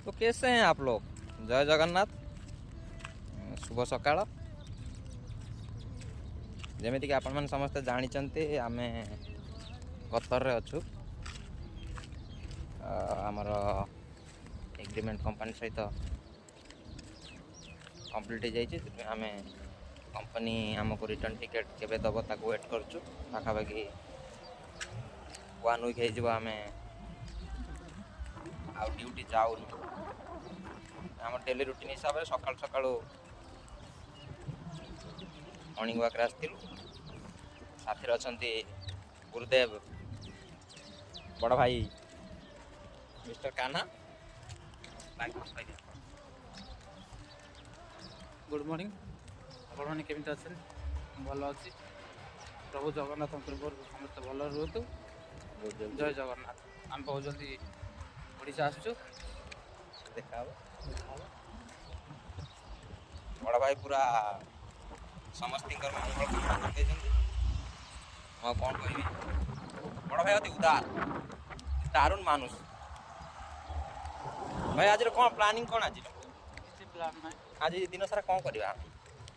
तो कैसे हैं आप लोग? ଜୟ ଜଗନ୍ନାଥ, ଶୁଭ ସକାଳ। ଯେମିତିକି ଆପଣମାନେ ସମସ୍ତେ ଜାଣିଛନ୍ତି, ଆମେ କତରରେ ଅଛୁ। ଆମର ଏଗ୍ରିମେଣ୍ଟ କମ୍ପାନୀ ସହିତ କମ୍ପ୍ଲିଟ୍ ହେଇଯାଇଛି। ସେଥିପାଇଁ ଆମେ କମ୍ପାନୀ ଆମକୁ ରିଟର୍ନ ଟିକେଟ୍ କେବେ ଦେବ, ତାକୁ ୱେଟ୍ କରୁଛୁ। ପାଖାପାଖି ୱାନ୍ ୱିକ୍ ହେଇଯିବ, ଆମେ ଆଉ ଡ୍ୟୁଟି ଯାଉନୁ। ଆମ ଡେଲି ରୁଟିନ୍ ହିସାବରେ ସକାଳୁ ସକାଳୁ ମର୍ଣ୍ଣିଂ ୱାକ୍ରେ ଆସିଥିଲୁ। ସାଥିରେ ଅଛନ୍ତି ଗୁରୁଦେବ, ବଡ଼ ଭାଇ ମିଷ୍ଟର କାହ୍ନା ଭାଇ। କହିଦିଅ। Good morning. ଆପଣମାନେ କେମିତି ଅଛନ୍ତି? ମୁଁ ଭଲ ଅଛି। ପ୍ରଭୁ ଜଗନ୍ନାଥଙ୍କ କୃପାରୁ ସମସ୍ତେ ଭଲରେ ରୁହନ୍ତୁ। ବହୁତ ଜଲ୍ଦି ଜୟ ଜଗନ୍ନାଥ। ଆମେ ବହୁତ ଜଲ୍ଦି ଓଡ଼ିଶା ଆସୁଛୁ। ଦେଖା ହବ। ବଡ଼ ଭାଇ ପୁରା ସମସ୍ତଙ୍କର ମଙ୍ଗଳ କାମନା କରିଦେଇଛନ୍ତି। ମୁଁ ଆଉ କ'ଣ କହିବି? ବଡ଼ ଭାଇ ଅତି ଉଦାର, ଦାରୁଣ মানুষ। ଭାଇ, ଆଜିର କ'ଣ ପ୍ଲାନିଂ କ'ଣ ଆଜିର? କିଛି ପ୍ଲାନ୍ ନାହିଁ। ଆଜି ଦିନ ସାରା କ'ଣ କରିବା?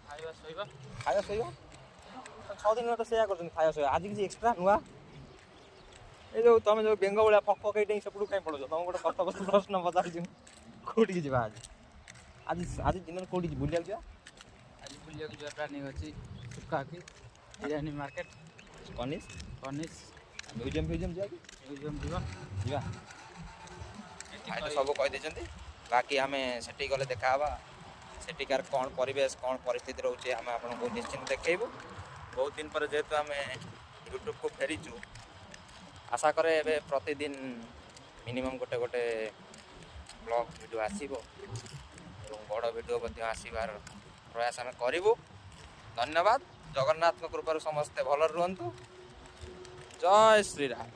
ଖାଇବା, ଶୋଇବା। ଖାଇବା, ଶୋଇବା। 6 ଦିନ ହେଲା ତ ସେଇଆ କରୁଛନ୍ତି, ଖାଇବା, ଶୋଇବା। ଆଜି କିଛି ଏକ୍ସଟ୍ରା ନୂଆ? ଏ ଯୋଉ ତମେ ଯୋଉ ବେଙ୍ଗ ଭଳିଆ ଫକ ଫକ ହେଇକି ସେପଟକୁ କାଇଁ ପଳଉଛ? ତମକୁ ଗୋଟେ କଥା ପ୍ରଶ୍ନ ପଚାରୁଛି ମୁଁ। କୋଉଠିକି ଯିବା ଆଜି? ଆଜି ଆଜି ଦିନରେ କୋଉଠିକି ବୁଲିବାକୁ ଯିବା? ଆଜି ବୁଲିବାକୁ ଯିବା ପ୍ଲାନିଂ ଅଛି ସୁକାକି ବିରିୟାନୀ ମାର୍କେଟ। କନିସ୍। କନିସ୍। ମ୍ୟୁଜିୟମ୍ ଫ୍ୟୁଜିୟମ୍ ଯିବା କି? ମ୍ୟୁଜିୟମ୍ ଯିବା। ଯିବା। ଭାଇ ତ ସବୁ କହିଦେଇଛନ୍ତି। ବାକି ଆମେ ସେଠିକି ଗଲେ ଦେଖା ହେବା। ସେଠିକାର କ'ଣ ପରିବେଶ, କ'ଣ ପରିସ୍ଥିତି ରହୁଛି, ଆମେ ଆପଣଙ୍କୁ ନିଶ୍ଚିନ୍ତ ଦେଖେଇବୁ। ବହୁତ ଦିନ ପରେ ଯେହେତୁ ଆମେ ୟୁଟ୍ୟୁବକୁ ଫେରିଛୁ, ଆଶା କରେ ଏବେ ପ୍ରତିଦିନ ମିନିମମ୍ ଗୋଟେ ଗୋଟେ ବ୍ଲଗ୍ ଭିଡ଼ିଓ ଆସିବ ଏବଂ ବଡ଼ ଭିଡ଼ିଓ ମଧ୍ୟ ଆସିବାର ପ୍ରୟାସ ଆମେ କରିବୁ। ଧନ୍ୟବାଦ। ଜଗନ୍ନାଥଙ୍କ କୃପାରୁ ସମସ୍ତେ ଭଲରେ ରୁହନ୍ତୁ। ଜୟ ଶ୍ରୀରାମ।